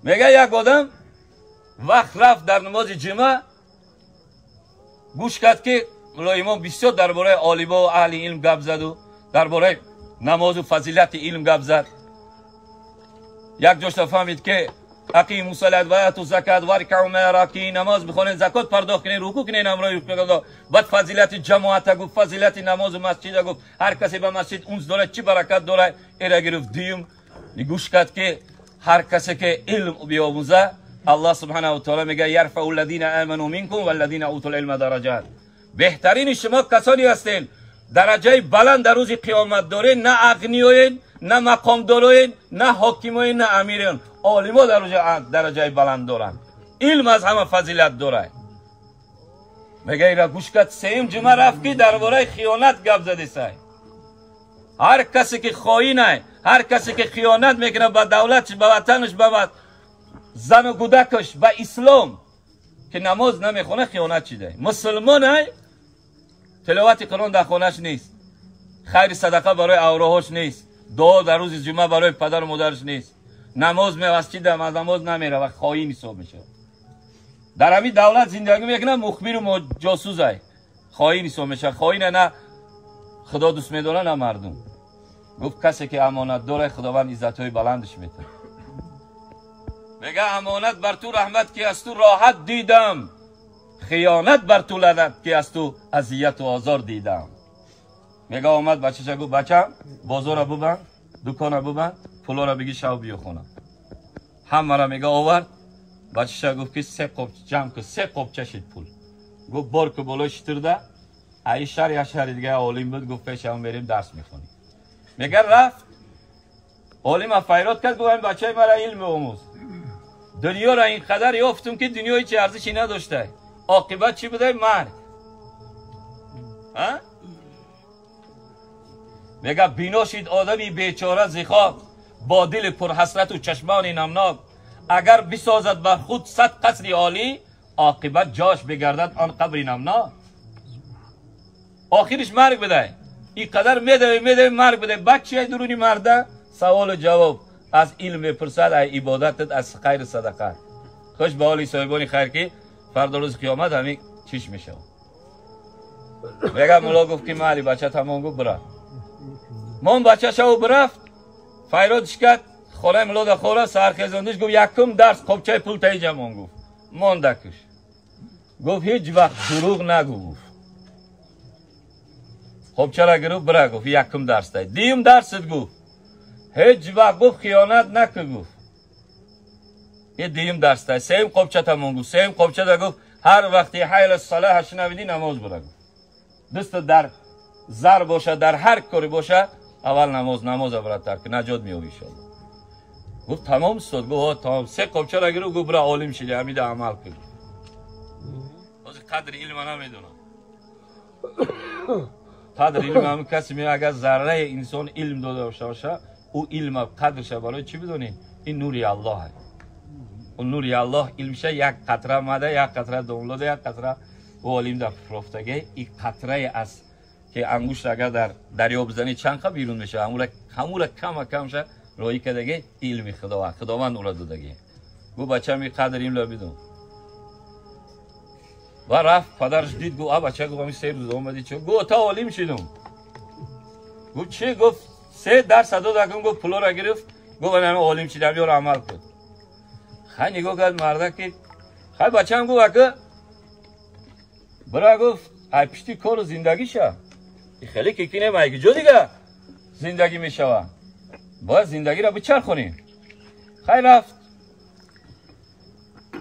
Мега як одам вақт рафт дар намози ҷумъа, гӯш кард ки мулло имом бисёр дар бораи олиму аҳли илм гап заду, дар бораи намозу фазилати илм гап зад. Як ҷошта фаҳмид ки ақиму салат ва ату закат варкау ма ракин, намоз бихонед, закот пардохт кунед, рукӯъ кунед ҳамроҳи Худо. Баъд фазилати ҷамоата гуфт, фазилати намозу масҷида гуфт. Ҳар касе ба масҷид унс дорад, чӣ баракат дорад. Эра гирифт. Дуюм гӯш кард ки ҳар касе ки илм биомӯза, аллоҳ субҳанаҳу ва таъоло мегӯяд ярфау аллазина аману минкум валлазина утул илма дараҷат. Беҳтарини шумо касоне ҳастед дараҷаи баланд дар рӯзи қиёмат доред, на ағниёен, на мақомдороен, на ҳокимоен, на амирен. Олимо дар рӯзи дараҷаи баланд доранд. Илм аз ҳама фазилат дорад. Мега ира гӯш кард. Сеюм ҷумъа рафт ки дар бораи хиёнат гап задесай. Ҳар касе ки хоинай, ҳар касе ки хиёнат мекунад ба давлатш, ба ватанаш, ба зану кӯдакаш, ба ислом, ки намоз намехонад, хиёнат чидай. Мусулмонай, тиловати Қуръон дар хонаш нест, хайри садақа барои авроҳош нест, дуо дар рӯзи ҷумъа барои падару модараш нест, намоз мевасҷида намоз намерава, хоин ҳисоб мешавад. Дар ҳамин давлат зиндагӣ мекунад, мухбиру ҷосузай, хоин ҳисоб мешавад. Хоина на худо дӯст медорад, на мардум. Гуфт касе ки амонат дорад, худованд иззатҳои баландаш метавад. Мега амонат бар ту раҳмат ки аз ту роҳат дидам, хиёнат бар ту лаънат ки аз ту азияту озор дидам. Мега омад бачаша гуфт бачам, бозора бубанд, дукона бубанд, пулора биги шав биё хона. Ҳамара мега овард. Бачаша гуфт ки се қоп ҷамъ кун, се қопча шид пул. Гуфт бор ку болои шитирда, аи шаҳр як шаҳри дига олим буд, гуфт пешам мерем дарс мехонем. Мега рафт, олима файрод кард, гуфт ин бачаи мара илм омӯз. Дунёро ин қадар ёфтум ки дунё ҳеҷ арзише надошта. Оқибат чӣ будай? Марг. Мега бино шид одами бечора зихок, бо дили пурҳасрату чашмони намнок. Агар бисозад бар худ 100 қасри олӣ, оқибат ҷош бигардад он қабри намнок. Охириш марг будай. Ин қадар медаве медаве марг будай. Баъд чия дуруни марда? Саволу ҷавоб аз илм мепурсад, аз ибодатат, аз хайру садақа. Хуш ба ҳоли соҳибони хайр ки фардо рӯзи қиёмат ҳамин чиш мешавад. Мега мулло гуфт ки майли бача тамом, гуфт бира. Мон бача шаву бирафт, файродиш кард, хонаи мулло да хора, сархезондиш, гуфт якум дарс қопчаи пул таиҷамон, гуфт. Мондакиш. Гуфт ҳеҷ вақт дурӯғ нагӯ, гуфт. Қопчара гирифт, бира, гуфт якум дарс дай. Дуюм дарсит, гуфт. Ҳеҷ вақт, гуфт, хиёнат накун, гуфт. Е дуюм дарс дай. Сеюм қопча тамом, гуфт. Сеюм қопча да гуфт ҳар вақти ҳайла салаҳ шунавидӣ намоз бира, гуфт. Дастат дар зар боша, дар ҳар коре боша, аввал намоз, намоза бира тарк, наҷот меёбӣ иншоаллоҳ. Гуфт тамом устод, гуфт тамом. Се қопчара гирифт, гуфт бира олим шиди, ҳамида амал кун. Ҳозир қадри илма намедонам. Қадри илм ҳамин касе меояд, агар зарраи инсон илм дода боша, ӯ илма қадрша барои чӣ бидонӣ? Ин нури Аллоҳ аст. Ӯ нури Аллоҳ илмша як қатра мада, як қатра домлода, як қатра ӯ олим дар фурӯфтагӣ, ин қатрае аз ки ангушт агар дар дарё бизанӣ чанд қа берун мешавад, ҳамура кама камша роӣ кардагӣ илми Худованд, Худованд ӯро додагӣ. Гуфт бачам ин қадр илмро бидон. Ва рафт, падараш дид, гуфт а бача, гуфт ҳамин се рӯз омадӣ чӣ? Гуфт та олим шидум. Гуфт чӣ? Гуфт се дарс дод, гуфт пулора гирифт, гуфт ана олим шидам, ёро амал кун. Хай нигоҳ кард мардак ки хай бачам, гуфт ака бира, гуфт ай пишти кору зиндагиша хеле ки кинем, ай ҷо дига зиндагӣ мешава, бояд зиндагиро бичархонем. Хай рафт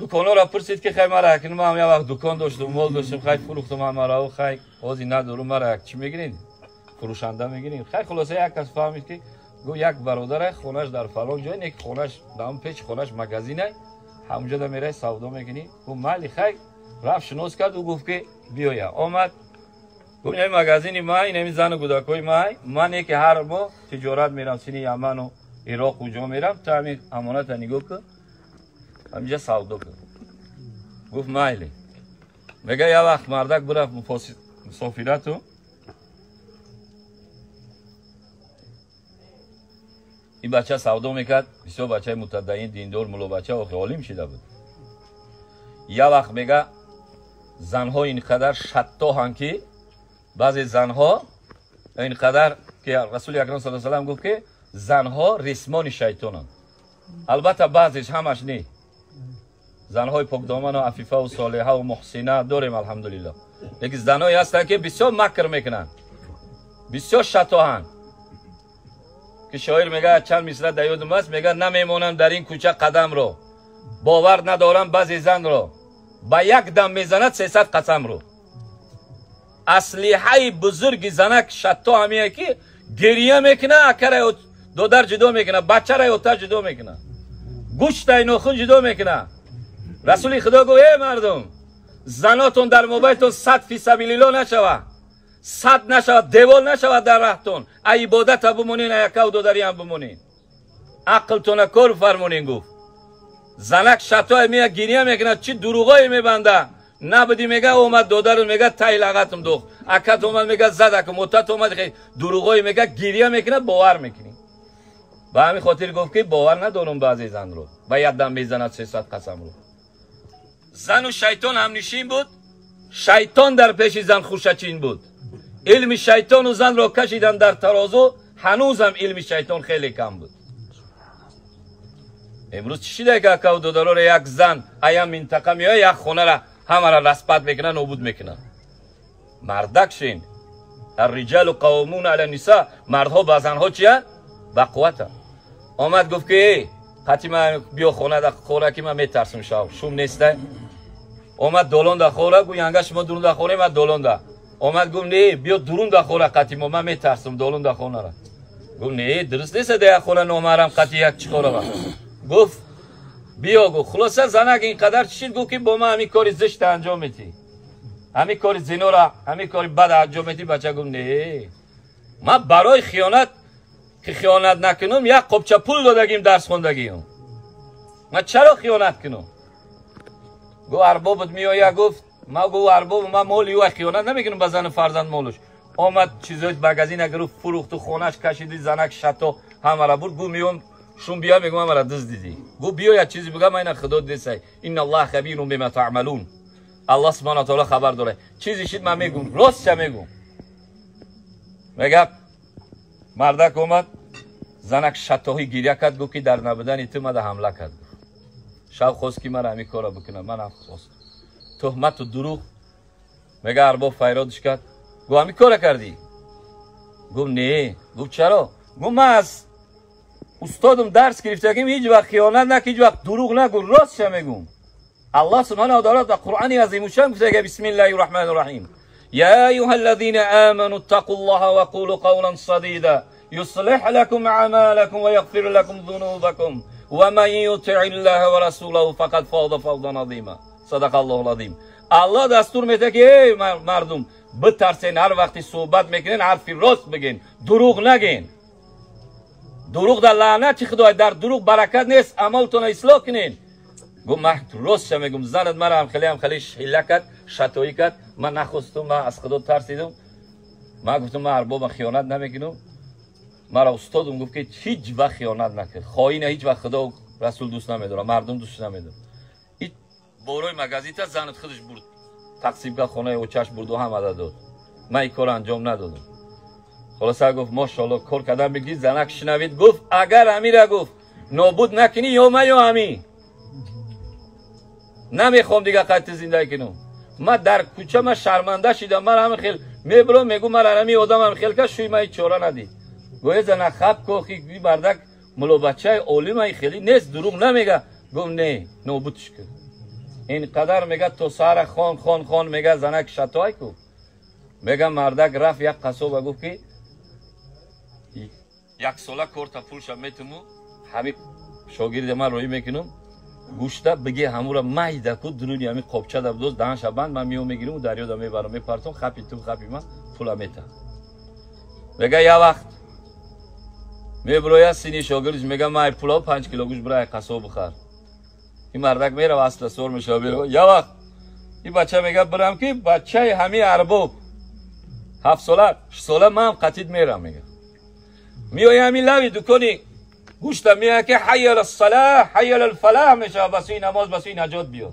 дуконҳоро пурсид ки хай мара акин ман як вақт дукон доштум, мол доштум, хай фурӯхтум ҳамаро, хай ҳозир надорум, мара як чӣ мегиред? Фурӯшанда мегирем. Хай хулоса як кас фаҳмид ки гуфт як бародаре хонаш дар фалон ҷой, не хонаш дар он печи хонаш магазинай, ҳамонҷо да мерай савдо мекунӣ. Гуфт майли. Хай рафт шинос кард, ӯ гуфт ки биёя. Омад, гуфт ин магазини ман, ин ҳамин зану кӯдакҳои ман, ман не ки ҳар моҳ тиҷорат мерам сини Яману Ироқ уҷо мерам, ту ҳамин амоната нигоҳ кун, ҳаминҷа савдо кун. Гуфт майли. Мега як вақт мардак бирафт мусофирату, Ин бача савдо мекард, бисёр бачаи мутадайин, диндор, муллобача, охи олим шида буд. Я вақт мега занҳо ин қадар шаттоҳанд, ки баъзе занҳо ин қадар, ки Расули Акрам саллаллоҳу алайҳи васаллам гуфт, ки занҳо рисмони шайтонанд. Албатта баъзеш, ҳамаш не. Занҳои покдоману афифаву солиҳаву муҳсина дорем, алҳамдулиллоҳ. Лекин занҳое ҳастанд, ки бисёр макр мекунанд, бисёр шатоҳанд, ки шоир мега, чанд мисра дар ёдум аст, мега: намемонам дар ин кӯча қадамро, бовар надорам баъзе занро, ба як дам мезанад 300 қасамро. Аслиҳаи бузурги занак шатто ҳамие, ки гирия мекуна, акара додар ҷудо мекуна, бачара ота ҷудо мекуна, гӯштай нохун ҷудо мекуна. Расули Худо гуфт: эй мардум, занотон дар мобайнтон сад фи сабилилло нашава, сад нашавад, девол нашавад дар раҳтон, а ибодата бимонен, а якав додариам бимонен, ақлтона кор фармонен, гуфт. Занак шатое мея, гирия мекунад, чӣ дуруғое мебанда. Набуди, мега, омад додару, мега, тай лағатм духт, акат омад, мега, задакум, отат омад, дуруғое мега, гирия мекунад, бовар мекунӣ. Ба ҳамин хотир гуфт, ки бовар надорум баъзе занро, ба як дам мезанад 300 қасамро. Зану шайтон ҳамнишин буд, шайтон дар пеши зан хушачин буд. Илми шайтону занро кашидан дар тарозу, ҳанӯзам илми шайтон хеле кам буд. Имрӯз чӣ шида, ки акаву додароро як зан аям минтақа меояд, як хонара ҳамара распад мекунад, нобуд мекунад? Мардак шин. Арриҷалу қаввомуна ала ниса. Мардҳо ба занҳо чиянд? Ба қуввата. Омад, гуфт, ки эй, қати ман биё хона да хора, ки ман метарсам, шав шум неста. Омад долон да хора, гу янга шумо дурун да хора, ман долон да. Омад, гуфт: не, биё дурун да хора қати мо, ман метарсам долон да хонара. Гуфт: не, дуруст нест, да як хона номаҳрам қати як чӣ хора. Гуфт: биё, гуфт. Хулоса, занак ин қадар чишид, гуфт, ки бо ман ҳамин кори зишта анҷом метӣ, ҳамин кори зинора, ҳамин кори бад анҷом метӣ. Бача гуфт: не, ман барои хиёнат, ки хиёнат накунам, як қопча пул додагим, дарс хондагиам, ман чаро хиёнат кунам? Гуфт: арбобат меоя. Гуфт: ма, гуфт, арбоб ман моли ӯ хиёнат намекунам, ба зану фарзанд молуш. Омад, чизои магазина гирифт, фурӯхту хонаш кашиди. Занак шато ҳамара бурд. Гуфт: меём, шум биё, мегӯм, ҳамара дизд дидӣ. Гуфт: биё, як чизе бигам, айна Худо десай. Инна Аллаҳ хабирун бима таъмалун. Аллоҳ субҳана таоло хабар дорад. Чизе шид, ман мегӯм, ростша мегӯм. Мега, мардак омад, занак шатоҳӣ гиря кард, гуфт, ки дар набудани ту мада ҳамла кард. Гуфт: шав хост, ки мара ҳамин корро бикунам, манам хост туҳмату дурӯғ. Мега, арбоб файродиш кард, гуфт: ҳамин кора кардӣ? Гуфт: не. Гуфт: чаро? Гуфт: ман аз устодам дарс гирифтагим: ҳеҷ вақт хиёнат нак, ҳеҷ вақт дурӯғ нагӯ, ростша мегӯм. Аллоҳ субҳанаҳу ва таъала дар Қуръони азимушшан гуфтага: бисмиллаҳи раҳмани раҳим, يا أيها الذين آمنوا اتقوا الله وقولوا قولا سديدا يصلح لكم أعمالكم ويغفر لكم ذنوبكم ومن يطع الله ورسوله فقد فاز فوزا عظيما. صدق الله العظيم. Аллоҳ дастур медиҳад, ки эй мардум, битарсен, ҳар вақти суҳбат мекунен, ҳарфи рост бигин, дурӯғ нагин. Дурӯғ дар лаънати Худой, дар дурӯғ баракат нест, амалтона ислоҳ кунен. Гуфт: ман ростша мегум, занат мара ҳамхеле ҳамхеле ҳила кард, шатоӣ кард, ман нахостум, ман аз Худо тарсидум, ман гуфтам: ман арбоба хиёнат намекунам. Мара устодум гуфт, ки ҳеҷ вақт хиёнат накард, хоина ҳеҷ вақт Худо Расул дӯст намедорад, мардум дӯст намедорад. Борои магазинта занат худаш бурд, тақсим кард, хонаи очаш бурду ҳамада дод. Ман ин корро анҷом надодам. Хулоса, гуфт: мошоалло, кор кардан бигӣ. Занак шунавид, гуфт: агар ҳамира, гуфт, нобуд накунӣ, ё ман, ё ҳамин, намехоҳам дига қайти зиндагӣ кунам. Ман дар кӯча ман шарманда шидам, ман ҳамин хел мебурам, мегӯ: ман ҳамин одам ҳам хел кард, шӯи ман ҳеҷ чора надид. Гӯя зана хаб кохи, мардак мулобачаи олимаи хеле нест, дурӯғ намега. Гуфт: не, нобудш кун. Ин қадар, мега, то саҳара хон, хон, хон. Мега, занак шатой ку. Мега, мардак рафт як қасоба, гуфт, ки як сола корта пулша метуму, ҳами шогирди ман роӣ мекунам, гӯшта биги, ҳамура майда ку, дуруни ҳами қопчада будоз, даҳанша банд, ман меом, мегирим, дарёда мебарам, мепартом, хапи ту, хапи ман, пула мета. Мега, як вақт мебирояд сини шогирдиш, мега: май пулао 5 кило гӯшт бира, қасоб бихар. Ин мардак мерава, асла сор мешава, мерава. Як вақт ин бача мега: бирам, ки бачаи ҳами арбоб 7 сола, 6 сола, ман қатид мерам. Мега, меоя ҳами лави дукони گوشت میگه که حی علی الصلاح حی علی الفلاح میشه بسوی نماز بسوی نجات بیاد.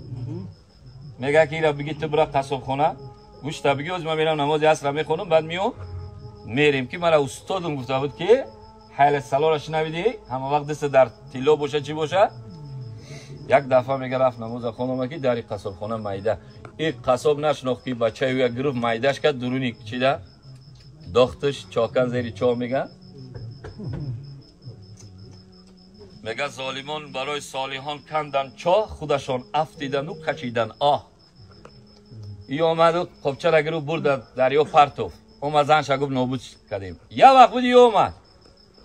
میگه که ایرا بگی تو برا قصابخانه گوشت بگی از من میرم نماز عصر میخونم بعد میام میریم که مرا استادم گفته بود که حی علی الصلاح را شنیدی همه وقت دست در تیلا باشه چی باشه. یک دفعه میگه رفت نماز خونم که در قصابخانه میده این قصاب نشناخت که بچه یک گروه میدهش کرد درونی چیده داختش چاکن زیر چا. میگه میگه ظالمان برای صالحان کندن چاه خودشان افتیدن و کشیدن آه. ای آمد و قبچه را گروه برد دریا پرتوف اومد زنش گفت نابود کردیم. یه وقت بود ای اومد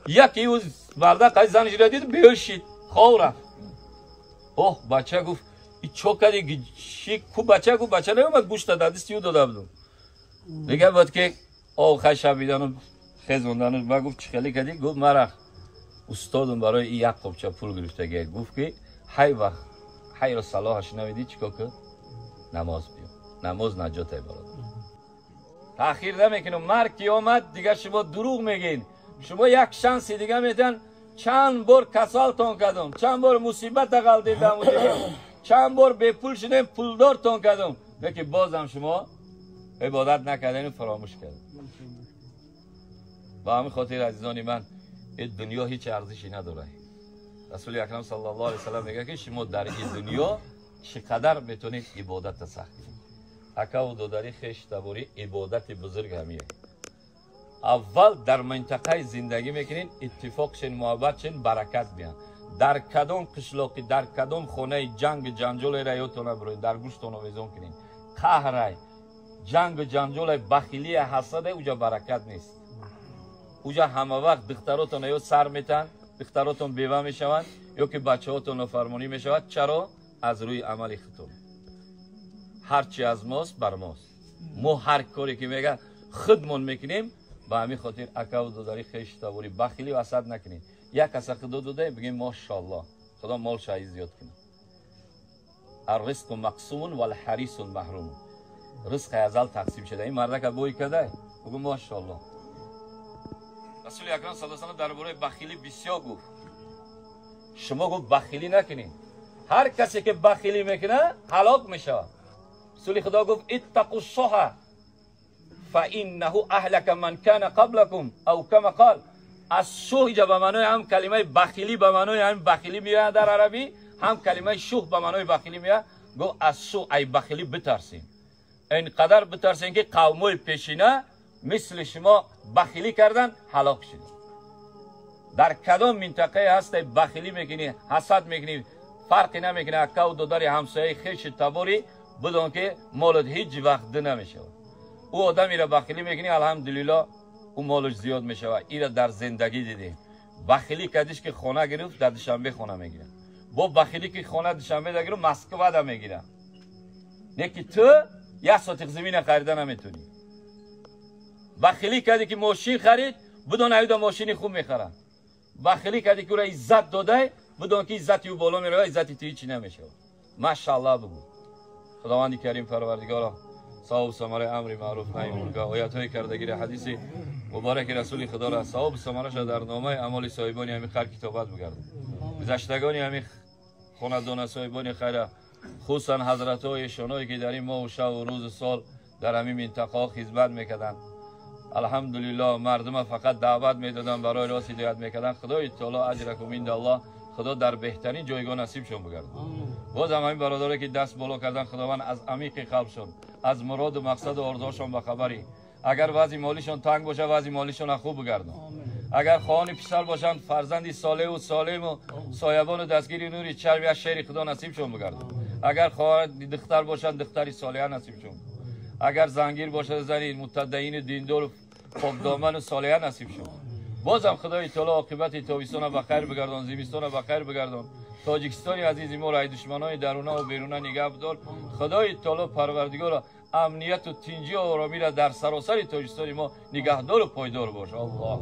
یکی او مرده قضیه زنش را دید بیوشید خواب رفت. اوه بچه گفت ای چو کردی چی کو بچه گفت بچه نیومد گوشت داد دستی او داده بودم. دیگه بود که آخر شبیدن و خزوندن و من گفت چی خیلی کردی؟ گفت مرا استادم برای این یک قبچه پول گرفته گفت که هی وقت حی را صلاحش نمیدی چیکار کن؟ نماز بیا. نماز نجات ای برادر. تأخیر نمیکنم مرگ که آمد دیگه شما دروغ میگین. شما یک شانس دیگه میدن. چند بار کسالتون کردم، چند بار مصیبت غلطیدم، چند بار بی پول شدیم پولدارتون کردم، لیکن بازم شما عبادت نکردین و فراموش کردین. با همین خاطر عزیزان من این دنیا هیچ ارزشی نداره. رسول اکرم صلی الله علیه و سلم میگه که شما در این دنیا چقدر میتونید عبادت سخت کنید. اکا و دادری خیش تبوری عبادت بزرگ همیه. اول در منطقه زندگی میکنین اتفاق شین محبت شین برکت بیان. در کدام قشلاقی در کدام خونه جنگ جنجال رایتون بروین در گوشتون آویزون کنین. قهر جنگ جنجال بخیلی حسد اوجا برکت نیست. اوجا همه وقت دختراتون یا سر میتن دختراتون بیوه میشوند یا که بچه‌هاتون نافرمانی میشود. چرا؟ از روی عمل خودتون. هرچی از ماست بر ماست. ما هر کاری که میگه خودمون میکنیم. به همین خاطر اکا و داداری خیش تبوری بخیلی و حسد نکنید. یک کس خدا داده بگیم ماشاءالله خدا مال شایی زیاد کنه. الرزق مقسوم والحریص محروم. رزق ازل تقسیم شده. این مردک بوی کرده بگو ماشاءالله. رسول اکرم صلی الله علیه و سلم درباره بخیلی بسیار گفت. شما گفت بخیلی نکنید. هر کسی که بخیلی میکنه هلاک میشه. رسول خدا گفت اتقوا الشح فانه اهلك من كان قبلكم او كما قال. از شح به معنای هم کلمه بخیلی به معنای هم بخیلی میاد در عربی، هم کلمه شح به معنای بخیلی میاد. گفت از شح ای بخیلی بترسین. اینقدر بترسین که قومای پیشینه مثل شما بخیلی کردن هلاک شدن. در کدام منطقه هست بخیلی میکنی حسد میکنی فرقی نمیکنه اکا و داداری همسایه خیش تبوری بدون که مالت هیچ وقت ده نمیشه. او آدمی را بخیلی میکنی الحمدلله او مالش زیاد میشه. ای را در زندگی دیدیم. بخیلی کردیش که خانه گرفت در دوشنبه خانه میگیره. با بخیلی که خانه دوشنبه در گرفت مسکو ده میگیره. نه که تو یک ساتیق زمین خریده نمیتونی. بخیلی کردی که ماشین خرید بدون ایدا ماشینی خوب میخرن. بخیلی کردی که او را عزت داده بدون که عزت او بالا میره عزت تو هیچی نمیشه. ماشاءالله بگو. خداوند کریم پروردگارا صاحب ثمره امر معروف نهی منکر آیات های کردگی حدیث مبارک رسول خدا را صاحب ثمره شد در نامه اعمال صاحبان همین خیر کتابت بگردد. گذشتگان همین خاندان صاحبان خیر خصوصا حضرت های شانایی که در این ماه و شب و روز و سال در همین منطقه خدمت میکردند. الحمدلله مردم فقط دعوت میدادن برای راست هدایت میکردن. خدای تعالی اجرکم عند الله خدا در بهترین جایگاه نصیبشون بگردد. باز هم همین برادرایی که دست بالا کردن خداوند از عمیق قلبشون از مراد و مقصد و آرزوهاشون به خبری. اگر وضع مالیشون تنگ باشه وضع مالیشون خوب بگردن. اگر خواهان پسر باشند فرزندی صالح و سالم و سایبان و دستگیری نوری چربی از شیر خدا نصیبشون بگردن. اگر خواهان دختر باشند دختری صالحه نصیبشون. اگر زنگیر باشه زنی متدین دیندار و پاکدامن و صالحه نصیبشون. بازم خدای تعالی عاقبت تابستان به خیر بگردان، زمستان به خیر بگردان. تاجیکستان عزیز ما را دشمنای درونه و بیرونه نگه بدار. خدای تعالی پروردگار امنیت و تنجی و آرامی را در سراسر تاجیکستان ما نگهدار و پایدار باش. الله.